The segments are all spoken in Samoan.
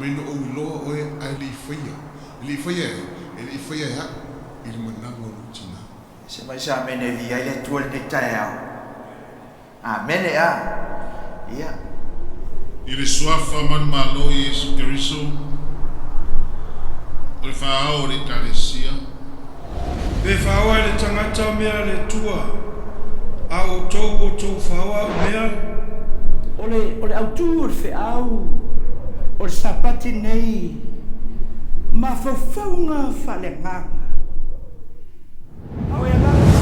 Mai na ou iloa oe ae le i faia. E le i faia e ai? E le i faia e a'u i le managa o lou tinā. Se mai se amene e viia ai le Atua i lenei taeao. Amene a. Ia. I le Suafa manumalo o Iesu Keriso, o le Faa-Ao o le Ekalesia. Pe faoa e le tagata mea a le Atua, a o outou ua outou faoa au mea? O le, o le autu o le feau o le Sapati nei, mafaufauga faaleagaga. A o e alaala.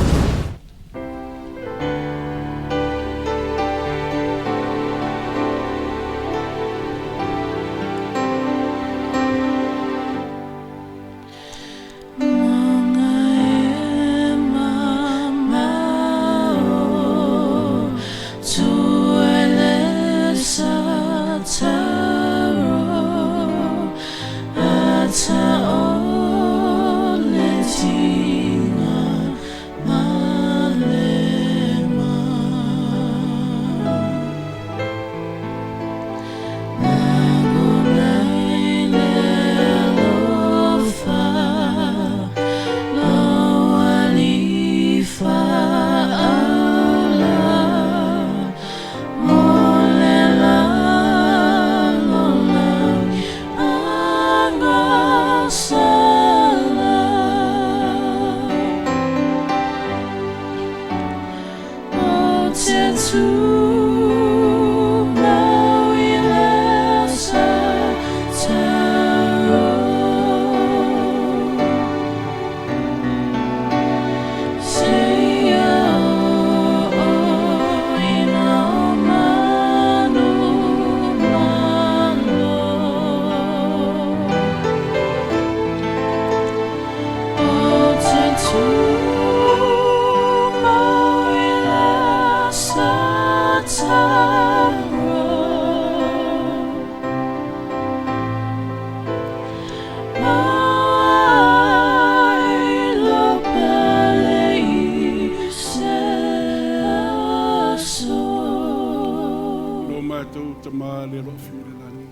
Lo matou Tama le alofi i le lagi.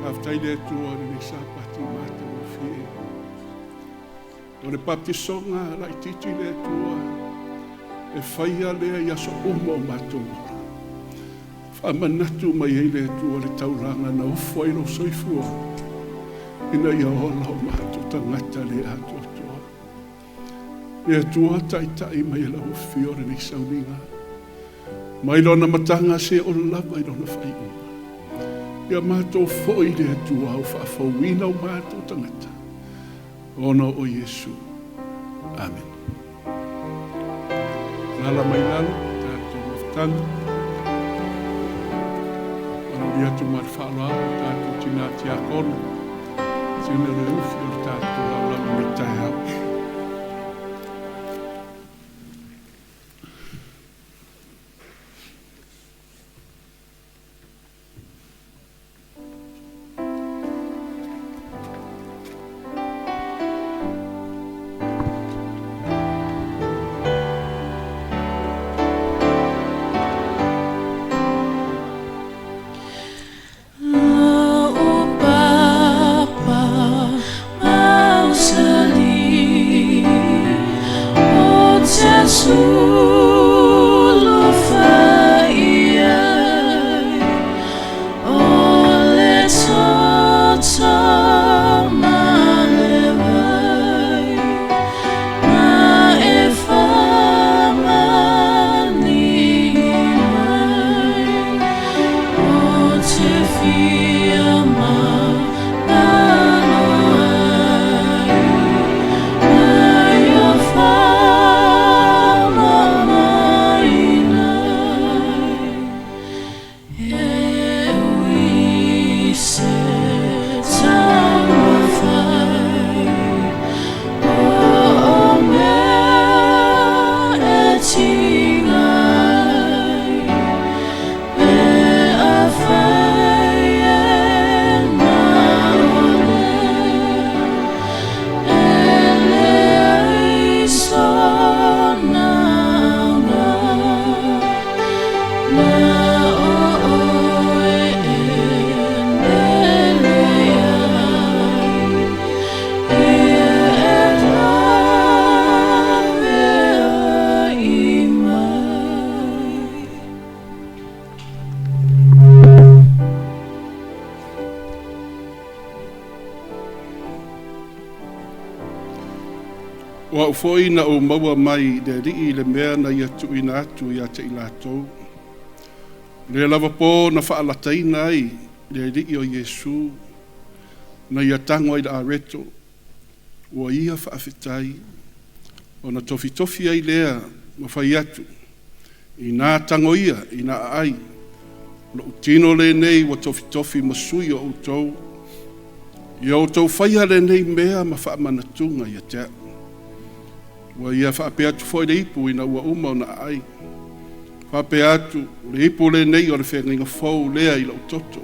Faafetai le Atua i lenei Sapati matagofie. O le baptisoga laitiiti le Atua e faia lea i aso uma o matou ola. Faamanatu mai ai le Atua le taulaga na ofo ai lou soifua ina ia ola o matou tagata le atoatoa. Le Atua taitai mai e lau afio lenei sauniga. Mai lona mataga se o lava i lona faaiuga. Ia matou foi le Atua au faafouina o matou tagata ona o Iesu. Amen. Lala mai lalo, tatou mafutaga. Maloli atu ma le faaaloalo tatou tina tiakono, sina le ufi o le tatou laulau i lenei taeao. O a'u foi na ou maua mai i le Alii le mea na ia tuuina atu ia te i latou. O lea lava pō na faalataina ai le Alii o Iesu, na ia tago ai le areto, ua ia faafetai, ona tofitofi ai lea ma fai atu, Inā tago ia, inā aai, lo'u tino lenei ua tofitofi ma sui o outou. Ia outou faia lenei mea ma faamanatuga ia te a'u. Ua ia faapea atu foi le ipu ina ua uma ona aai, faapea atu, O le ipu lenei o le feagaiga fou lea i lou toto.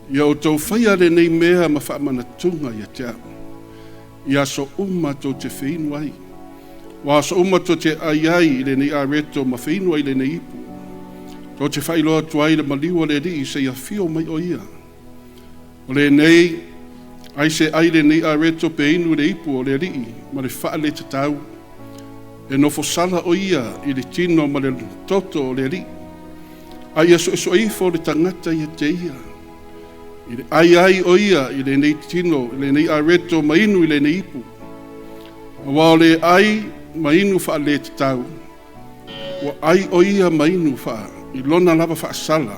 Ia outou faia lenei mea ma faamanatuga ia te a'u, i aso uma tou te feinu ai. Ua aso uma tou te ai ai i lenei areto ma feinu ai i lenei ipu, tou te faailoa atu ai le maliu o le Alii seia afio mai o ia. O lenei, ai se ai lenei areto pe inu i le ipu o le Alii ma le faaletatau, e nofo sala o ia i le tino ma le toto o le Alii. A ia suesue ifo le tagata ia te ia, i le ai ai o ia i lenei tino, i lenei areto ma inu i lenei ipu. Aua o le ai ma inu faaletatau, ua ai o ia ma inu faa i lona lava faasala,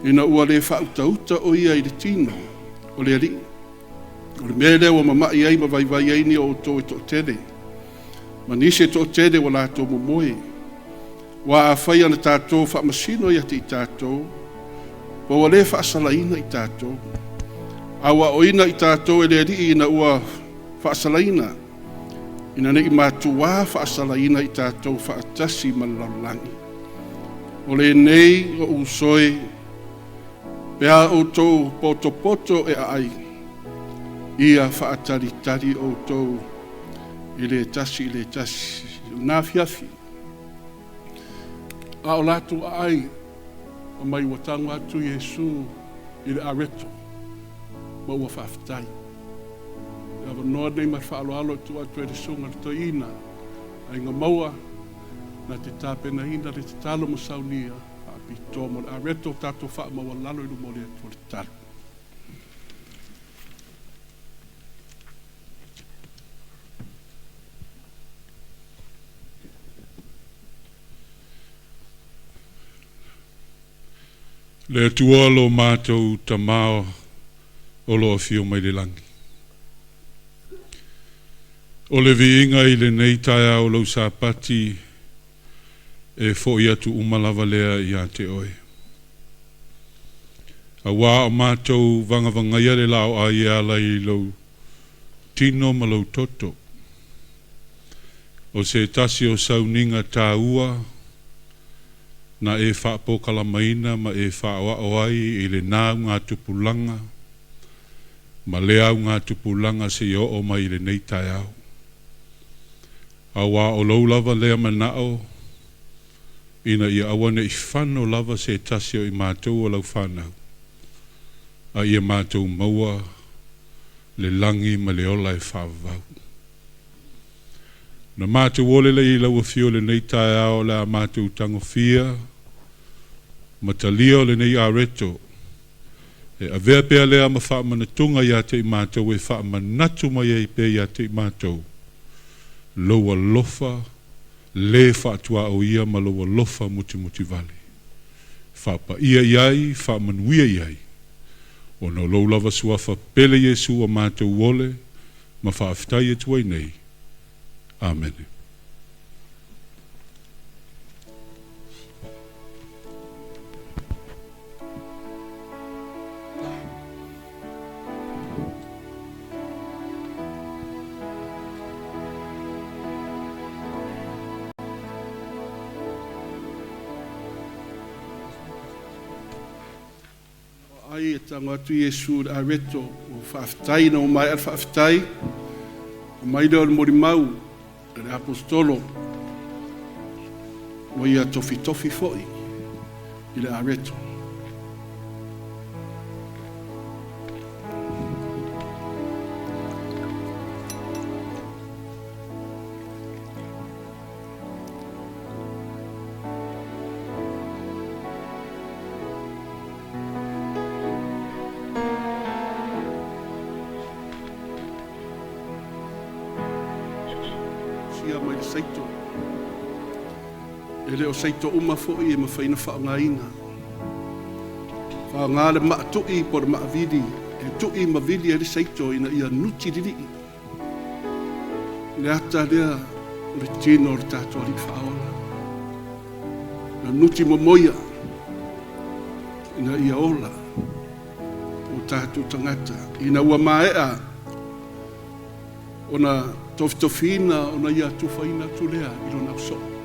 ina ua le faautauta o ia i le tino o le Alii. O le mea lea ua mama'i ai ma vaivai ai ni o outou e toatele, ma nisi e toatele ua latou momoe. Aua afai ana tatou faamasino ia te i tatou, ma ua le faasalaina i tatou, a ua aoina i tatou e le Alii ina ua faasalaina, ina ne i matuā faasalaina i tatou faatasi ma le lalolagi. O lenei o uso e, pe a outou potopoto e aai, ia faatalitali outou i le tasi i le tasi. O lena afiafi, a o latou aai, mai ua tago atu Iesu i le areto ma ua faafetai. Le avanoa lenei ma le faaaloalo e tuu atu ai i le susuga i le Toeaina Aiga Maua na te tapenaina le tatalo ma saunia faapitoa mo le areto tatou faamaualalo i luma o le Atua le tatalo. Le Atua lo matou Tama o lo o afio mai le lagi. O le viiga i lenei taeao o lau Sapati e fo'i atu uma lava lea ia te oe. Auā o matou vagavagaia le laoai e ala i lou tino ma lou toto. O se tasi o sauniga tāua na e faapokalamaina ma e faaoao ai i lena augatupulaga ma lea augatupulaga seia oo mai i lenei taeao. Auā o lou lava lea manao ina ia aua ne i fano lava se tasi o i matou o lau fanau, a ia matou maua le lagi ma le ola e faavavau. Na matou ole lea i lau afio i lenei taeao o le a matou tagofia ma talia o lenei areto e avea pea lea ma faamanatuga ia te i matou e faamanatu mai ai pea ia te i matou lou alofa le faatuaoia ma lou alofa mutimutivale. Faapaia i ai, faamanuia i ai, ona o lou lava suafa pele Iesu ua matou ole ma faafetai atu ai nei. Amene. Ai e tago atu Iesu i le areto, ua faafetai ina ua maea le faafetai, aumai lea o le molimau a le Aposetolo, ua ia tofitofi foi i le areto. tausia mai le saito. E le o saito uma foi e mafai ona faaaogaina. Faaaoga le maa tui po o le maa vili e tui ma vili ai le saito ina ia nuti lilii. Le ata lea o le tino o le tatou Alii Faaola. Na nuti momoia ina ia ola o tatou tagata ina ua maea ona tofitofiina ona ia tufaina atu lea i lona ausoo.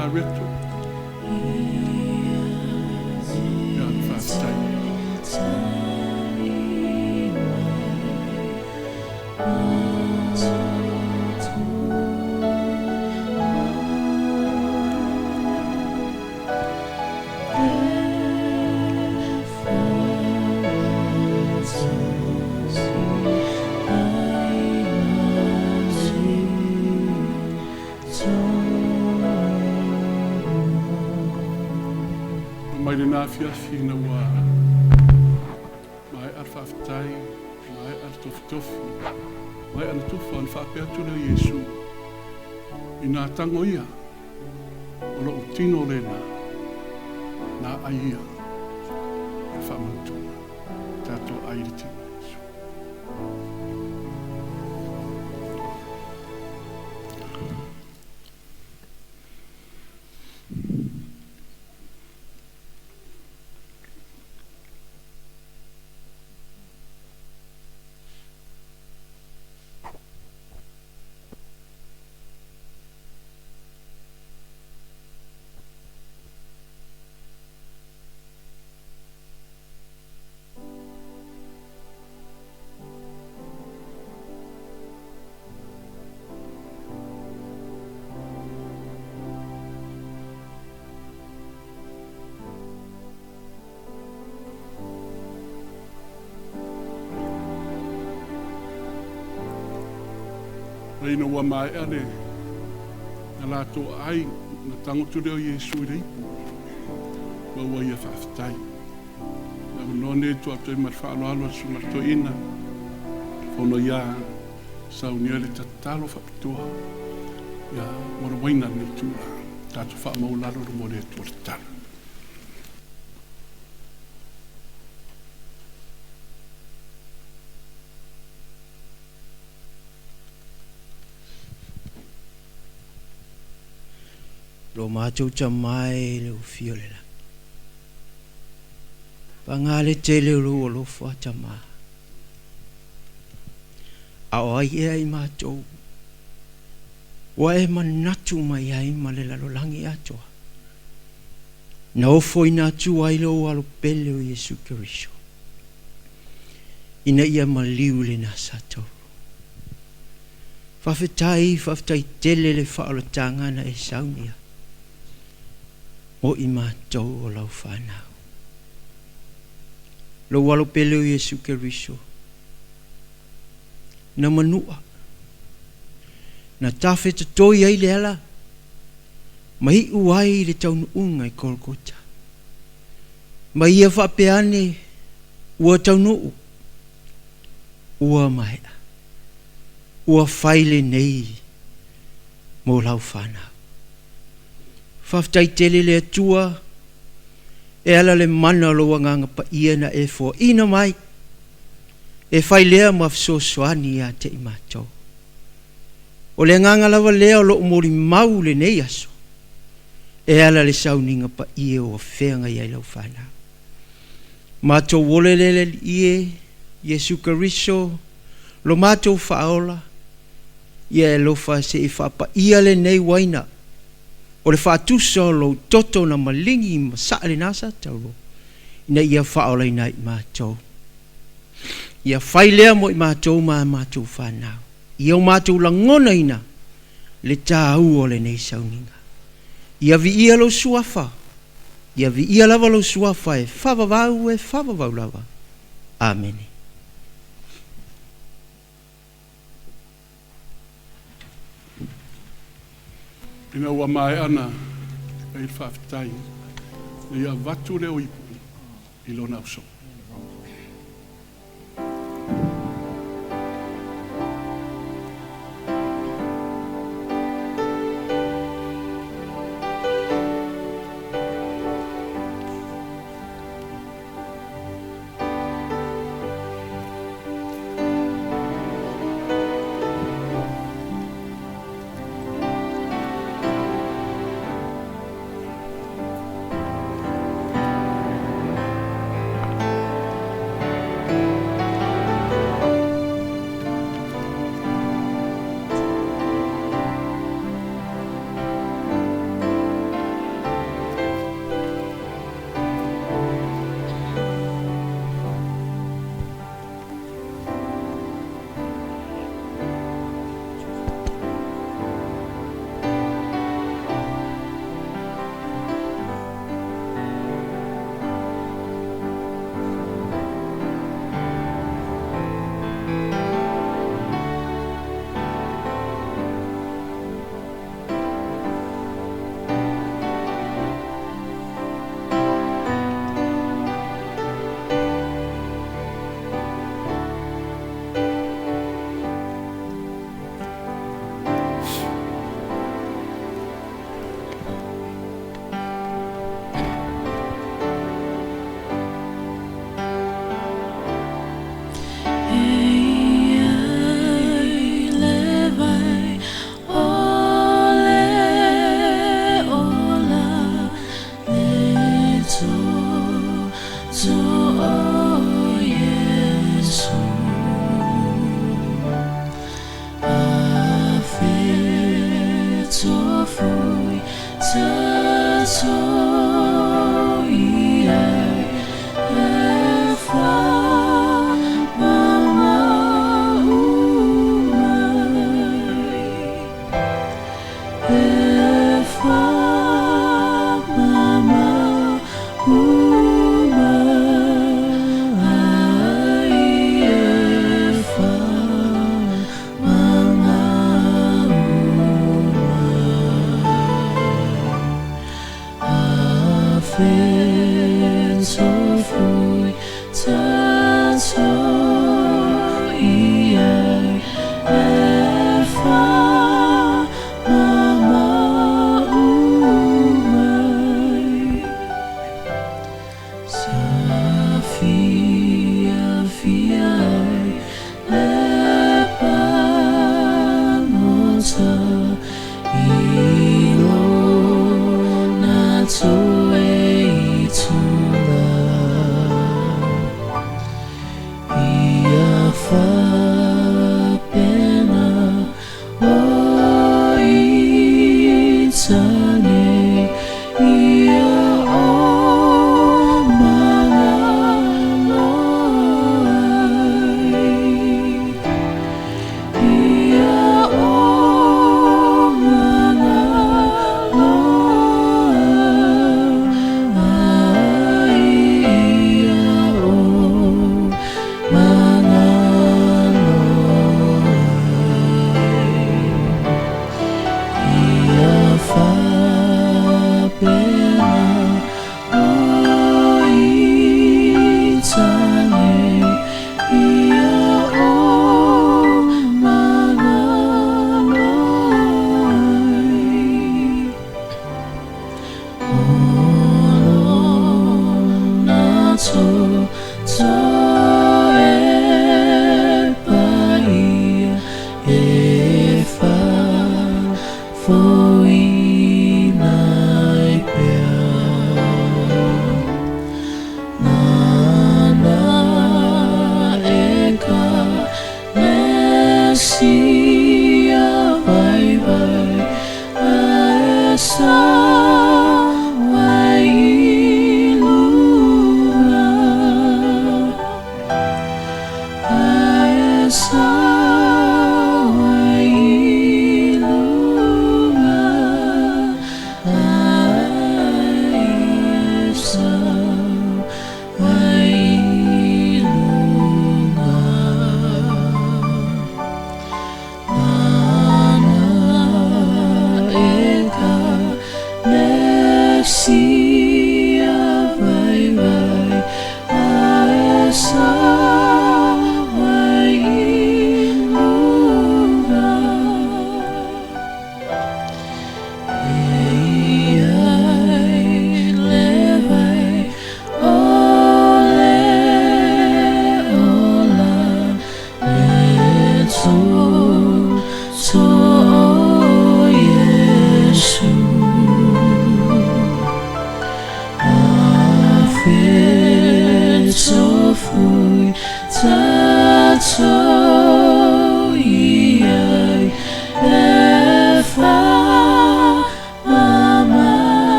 areto. Ia, faafetai. Mai lena afiafi ina ua maea le faafetai, maea le tofitofi, maea na tufa ona faapea atu lea o Iesu, Inā tango ia, o lou tino lena, na ai ia e faamautuga. Tatou ai i le tino o Iesu. Ina ua maea le na latou aai, na tago atu lea o Iesu i le ipu, ma ua ia faafetai. Le avanoa lenei e tuu atu ai ma le faaaloalo a le Susuga i le Toeaina, fono ia saunia le tatalo faapitoa ia mo le uaina o lenei itula. Tatou faamaualalo le mo le Atua le tatalo. Lo matou tama e le ufia o le lagi. Paga le tele o lou alofa tama. A o ai ea i matou ua e manatu mai ai ma le lalolagi atoa, na ofoina atu ai lou Alo pele o Iesu Keriso, ina ia maliu i lena sa taulu. Faafetai, faafetai tele le faaolataga na e saunia mo i matou o lau fanau. Lou Alo pele o Iesu Keriso, na manua, na tafetotoi ai le ala, ma iu ai le taunuuga i Golgota. Ma ia faapea ane, ua taunuu, ua maea, ua fai lenei mo lau fanau. Faafetai tele le Atua e ala le mana o lou Agaga Paia na e foaina mai, e fai lea ma fesoasoani ia te i matou. O le agaga lava lea o lou molimau lenei aso, e ala le sauniga paia ua feagai ai lau fanau. Matou ole le le Alii e, Iesu Keriso, lo matou Faaola, ia e alofa se i faapaia lenei uaina o le faatusa o lou toto na maligi ma saa lena sa taulo, ina ia faaolaina ai i matou. Ia fai lea mo i matou ma a matou fanau. Ia o matou lagonaina le tāua o lenei sauniga. Ia viia lou suafa, ia viia lava lou suafa e faavavau e faavavau lava. Amene. Ina ua maea ona fai le faafetai, ina ia avatu lea o ipu i lona ausoo.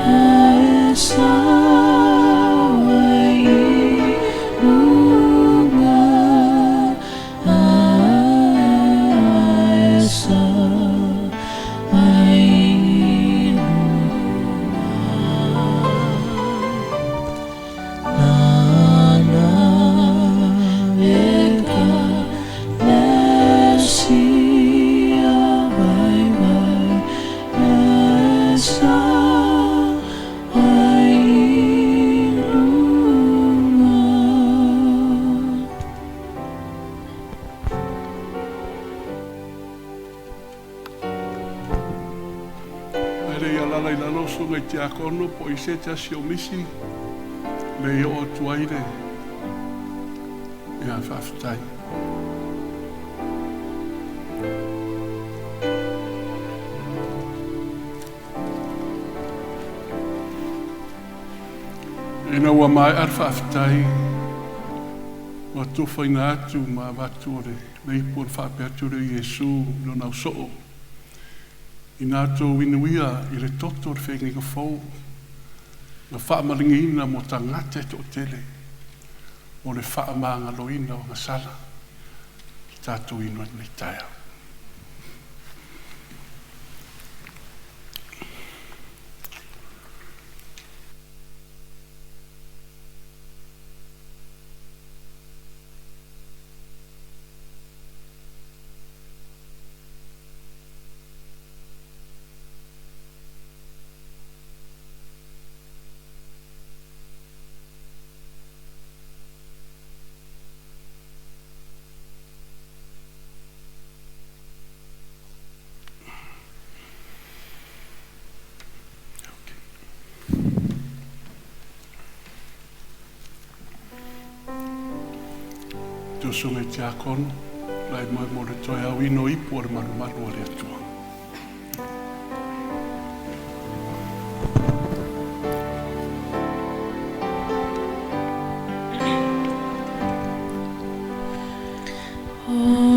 Ae sao ai i luga, ae sao ai i luga. Lana ekalesia vaivai, e sao ai i luga. Ae le i alaala i lalo susuga i tiakono po o i se tasi o misi le i oo atu ai le ia faafetai. Ina ua maea le faafetai, ua tufaina atu ma avatu o le ipu o le faapea atu lea o Iesu i lona ausoo, Ina outou inuia i le toto o le feagaiga fou, na faamaligiina mo tagata e toatele mo le faamagaloina o agasala, ki tatou inu ai i lenei taeao. Te usuga i Tiakono, lai mai mo le toe auina o ipu o le malumalu a le Atua. O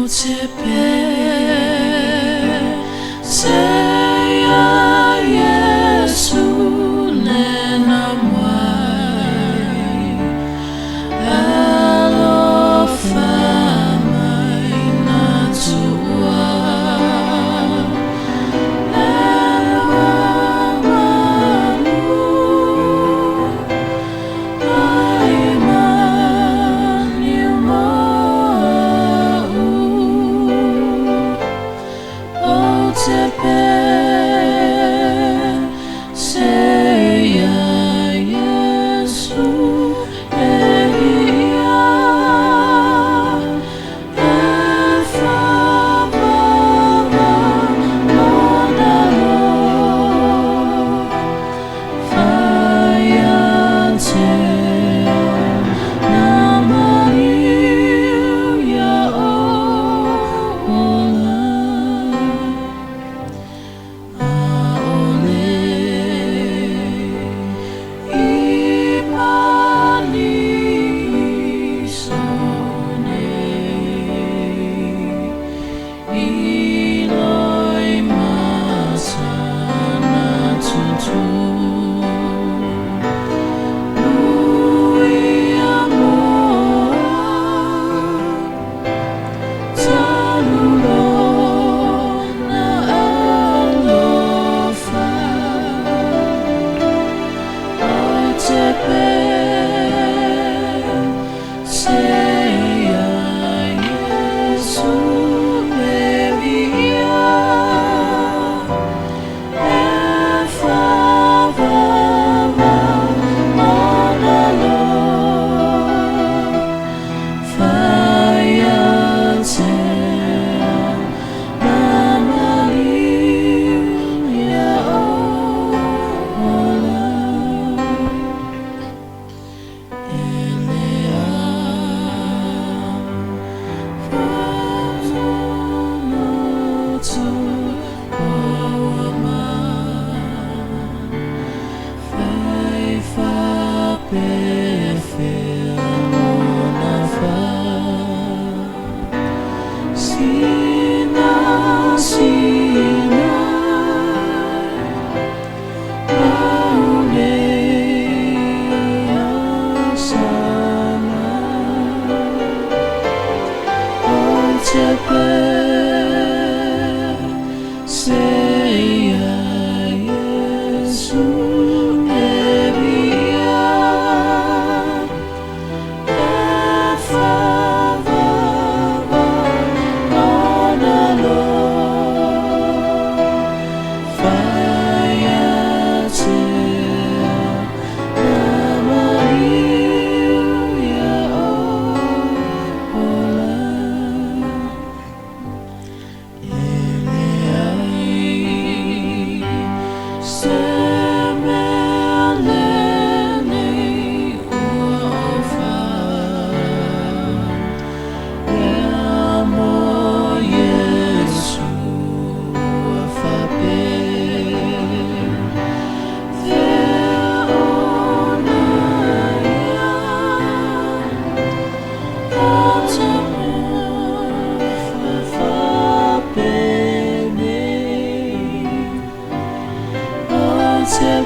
te pese ia Iesu lena mai, alofa mai natua. E malu ai manu ma'u. Te.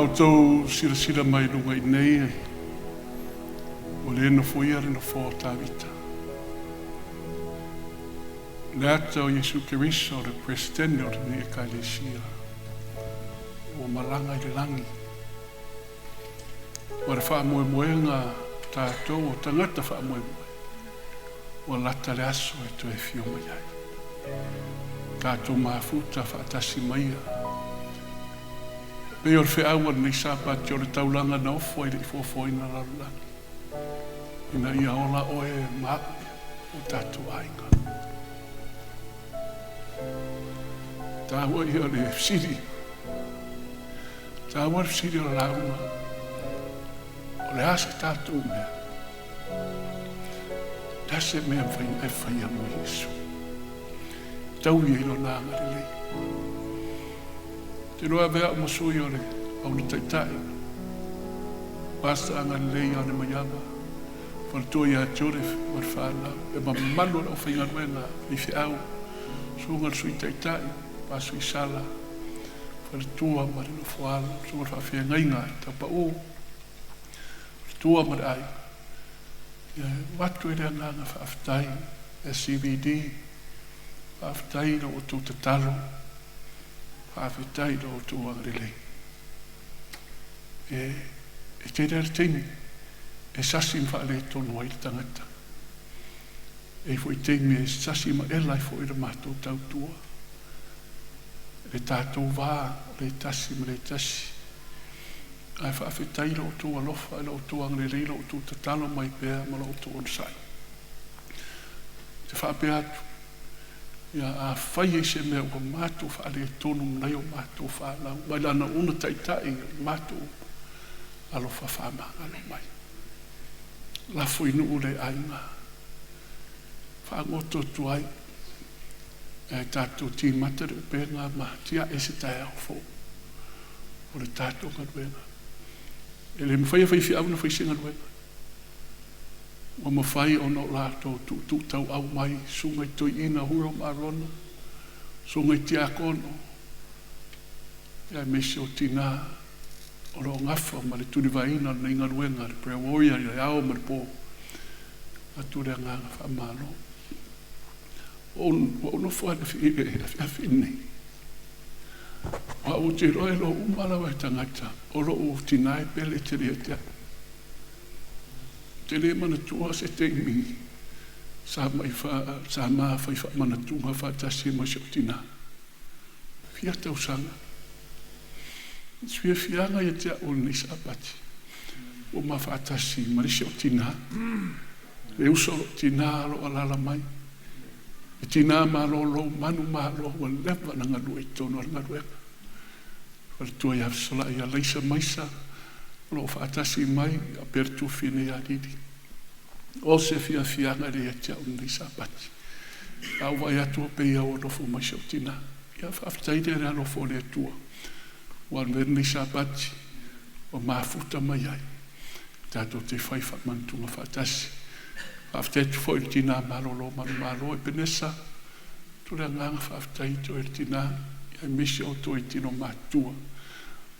outou silasila mai i luga i inei, ua le nofoia le nofoa o Tavita. O le ata o Iesu Keriso, le Peresetene o lenei Ekalesia, ua malaga i le lagi. Ma le faamoemoega o tatou o tagata faamoemoe, ua lata le aso e toe afio mai ai. Tatou mafuta faatasi ma Ia. E pei o le feau a lenei Sapati o le taulaga na ofo ai le i foafoaina lalolagi, ina ia ola oe ma a'u o tatou aiga. Taua ia le fesili. Taua le fesili o le lauga. O le a se tatou mea? O le a se mea e faia mo Iesu? Taui ai lona agalelei. Te iloa avea au ma sui o le auna taitai. Pastor Agalelei Ane Maiava, faletua ia Joseph ma le fanau, le mamalu o le aufaigaluega faifeau, susuga le Sui Taitai, Pastor Isala, faletua ma le nofoalo, susuga le faafeagaiga i Tapaʻu, faletua ma le aiga. Ia, e avatu ai le agaga faafetai SCVD, faafetai i lo outou tatalo, faafetai i lo outou agalelei. E, e tele lava le taimi e sasi ma faaletonu ai le tagata. E i ai foi taimi e sasi ma ela ai foi le matou tautua, le tatou va o le tasi ma le tasi. Ae faafetai i lo outou alofa, i lo outou agalelei, i lo outou tatalo mai pea ma lo outou onosai. Ou te faapea atu, ia afai ai se mea ua matou faaletonu ma nai o matou fanau, mai lana una taitai o matou alofa faamagalo mai. Lafo i nuu le aiga, faagoto atu ai, ae tatou timata le upega ma tiae se taeao fou o le tatou galuega. E le mafai e faifeau ona fai se galuega. Ua mafai ona o latou tuutuutauau mai susuga i toeaiina Huro ma Arona, susuga i tiakono, aemaise o tinā o lo o gafa ma le tulivaeina o lenei galuega, le Prayer Warrior i le ao ma le po. Avatu le agaga faamalo. Ua ou nofo lava i le afiafi lenei. O au ou te iloa e iloa uma lava e tagata o lou tinā e pele tele ia te au. Ou te le manatua se taimi sa mai sa ma fai faamanatuga faatasi ai ma si ou tinā. Fia tausaga. Se fiafiaga ia te au o lenei Sapati ua ma faatasi ma le isi ou tinā. Le uso o lou tinā o lo o alaala mai. Le tinā malōlō, manu malo ua leva ona galue i totonu o le galuega. Faletua ia Fesolai ia Laisa Maisa o lo o faatasi mai a pea le tuafafine ia Lili. O se fiafiaga lea ia te au lenei Sapati. A ou vaai atu ua pei a ua nofo mai si ou tinā. Ia faafetai lea i le alofa o le Atua ua alu ai lenei Sapati ua mafuta mai ai tatou te fai faamanatuga faatasi. Faafetai atu foi i le tinā malōlō manumalo Epenesa, atu le agaga faafetai i te oe le tinā, aemaise outou e tino matutua.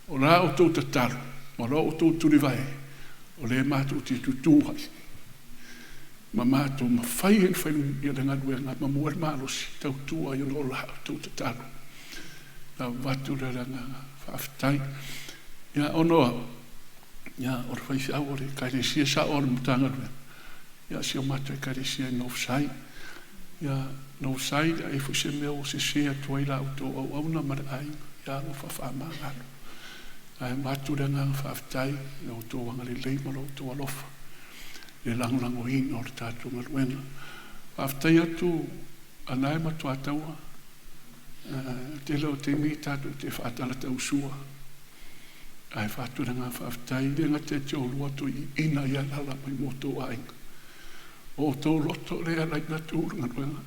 O la outou tatalo ma lo outou tulivae, o lea matou te tutū ai ma matou mafai ai ona fai le galuega ma maua le malosi tautua ai ona o la outou tatalo. Na avatu lea le agaga faafetai. Ia ona o au, ia o le faifeau o le Ekalesia sao o le Matagaluega, ia si o matou Ekalesia i Northside. Ia Northside, a i ai foi se mea ua sese atu ai la outou auauna ma le aiga, ia alofa faamagalo. Ae avatu le agaga faafetai i lo outou agalelei ma lo outou alofa i le lagolagoina o le tatou galuega. Faafetai atu a na e matua taua, tele o taimi tatou te faatalatau sua. Ae faatu le agaga faafetai, e le gata e te oulua atu i ina i alala mai mo outou aiga. O outou loto lea e ala ai ona tu le galuega.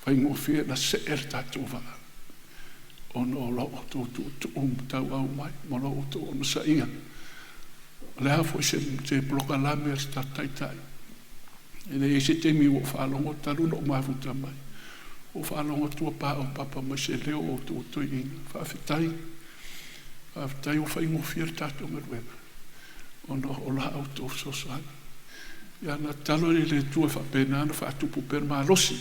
Faigofie na see le tatou vaa ona o lo outou tuutuu ma tauau mai ma lo outou onosaia. O le a foi se polokalame a se tatou Taitai, e leai se taimi ua ou faalogo talu ona ou mafuta mai, ua ou faalogo atu ua paopapa mai se leo o outou toeaiina. Faafetai. Faafetai ua faigofie le tatou galuega ona o la outou fesoasoani. Ia na tatalo i le Atua e faapena ona faatupu pea le malosi,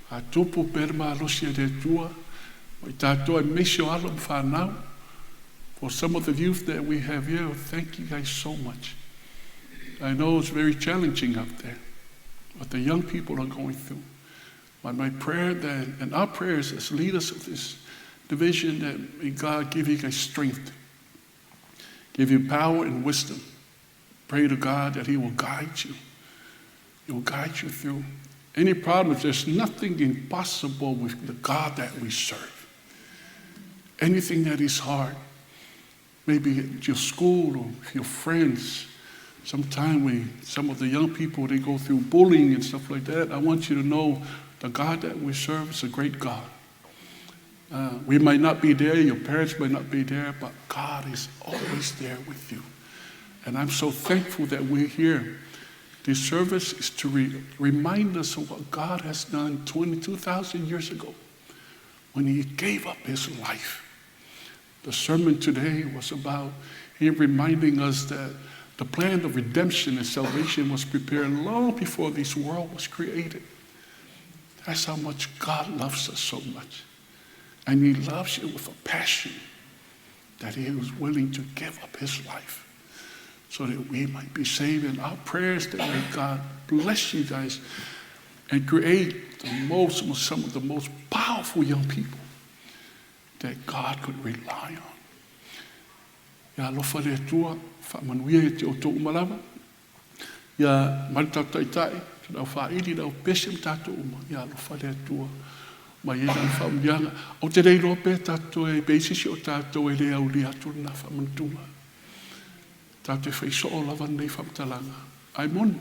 faatupu pea le malosi e le Atua ma i tatou aemaise o alo ma fanau. For some of the youth that we have here, thank you guys so much. I know it's very challenging out there, what the young people are going through. But my prayer that, and our prayers as leaders of this division, that may God give you guys strength, give you power and wisdom. Pray to God that He will guide you. He will guide you through any problems. There's nothing impossible with the God that we serve. Anything that is hard, maybe at your school or your friends. Sometimes we, some of the young people, they go through bullying and stuff like that. I want you to know the God that we serve is a great God. We might not be there, your parents might not be there, but God is always there with you. And I'm so thankful that we're here. This service is to remind us of what God has done 22,000 years ago when He gave up His life. The sermon today was about Him reminding us that the plan of redemption and salvation was prepared long before this world was created. That's how much God loves us so much. And He loves you with a passion that He was willing to give up His life so that we might be saved. And our prayers that may God bless you guys and create some of the most powerful young people that God could rely on. Ia alofa le Atua, faamanuia ia te outou uma lava. Ia mai le tatou taitai, le au faaili, le au pese ma tatou uma. Ia alofa le Atua. Mai ai lana faamanuiaga. Ou te le iloa pe tatou e pe i se isi o tatou e le aulia atu lena faamanatuga. Tatou te fai soo lava lenei faamatalaga. Ae moni,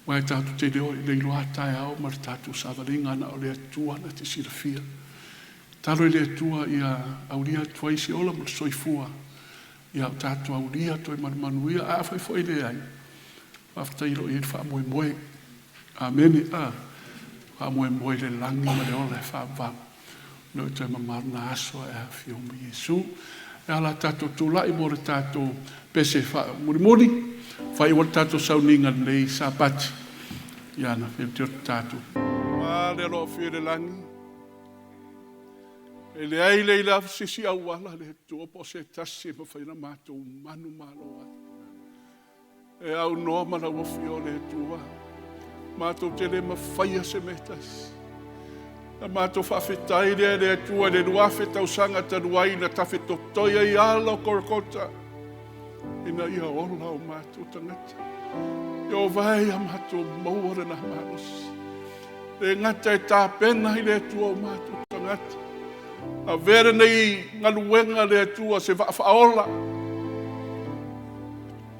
aua e tatou te le iloa a taeao ma le tatou savaliga na o le Atua na te silafia. Tatalo i le Atua ia aulia atu ai se ola ma le soifua ia o tatou aulia atu ai ma le manuia. Ae afai foi e leai, faafetai o lo o i ai le faamoemoe. Amene. A faamoemoe i le lagi ma le ola e faavavau. O lea toe mamao lena aso ae afio mai Iesu. E ala tatou tulai mo le tatou pese faamulimuli, faaiu ai le tatou sauniga lenei Sapati. Ia na whiu te tatou. Ma le aloa fia le lagi. E leai le ila sisi auala le Atua po o se tasi e mafai ona matou manumalo ai. E aunoa ma lau afio le Atua, matou te le mafaia se mea tasi. Na matou faafetai lea le Atua i le 2000 tausaga talu ai na tafetotoi ai ala o Kolokota ina ia ola o matou tagata. Ia ova e ia matou maua lena malosi. Le gata e tapena i le Atua o matou tagata. Avea lenei galuega le Atua se vaa faaola.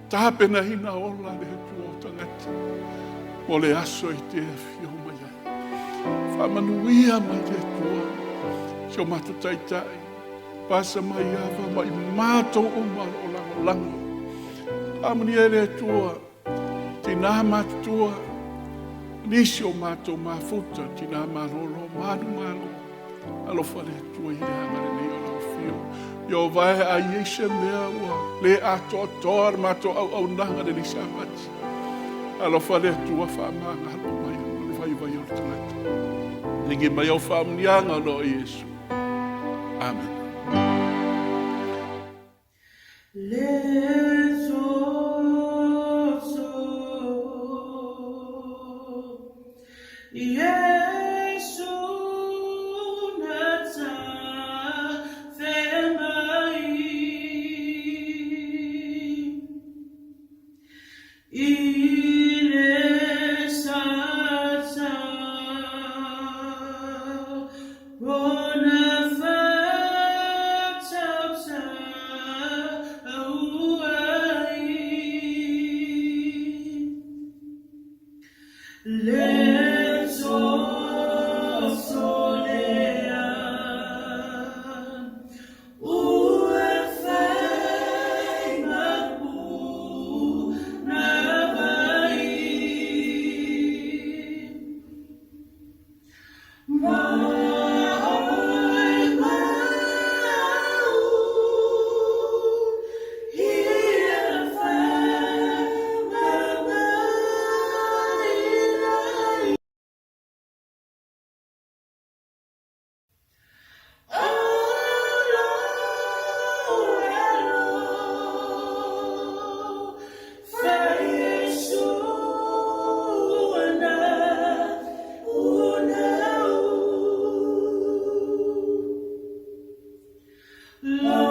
Tapenaina ola le Atua o tagata mo le aso e te afio mai ai. Faamanuia mai le Atua si o matou taitai. Pasa mai ava ma i matou uma o lo o lagolago. Faamanuia e le Atua tinā matutua, nisi o matou mafuta, tinā malolo, manumalo. Alofa le Atua i le agalelei o lau afio. Ia o vae a i ai se mea ua le atoatoa le matou auaunaga lenei Sapati. Alofa le Atua faamagalo mai o le vaivai o le tagata. Ligi mai au faamanuiaga o loo Iesu. Amen. Le soso Iesu na tafe mai I le sasa Ona fale. O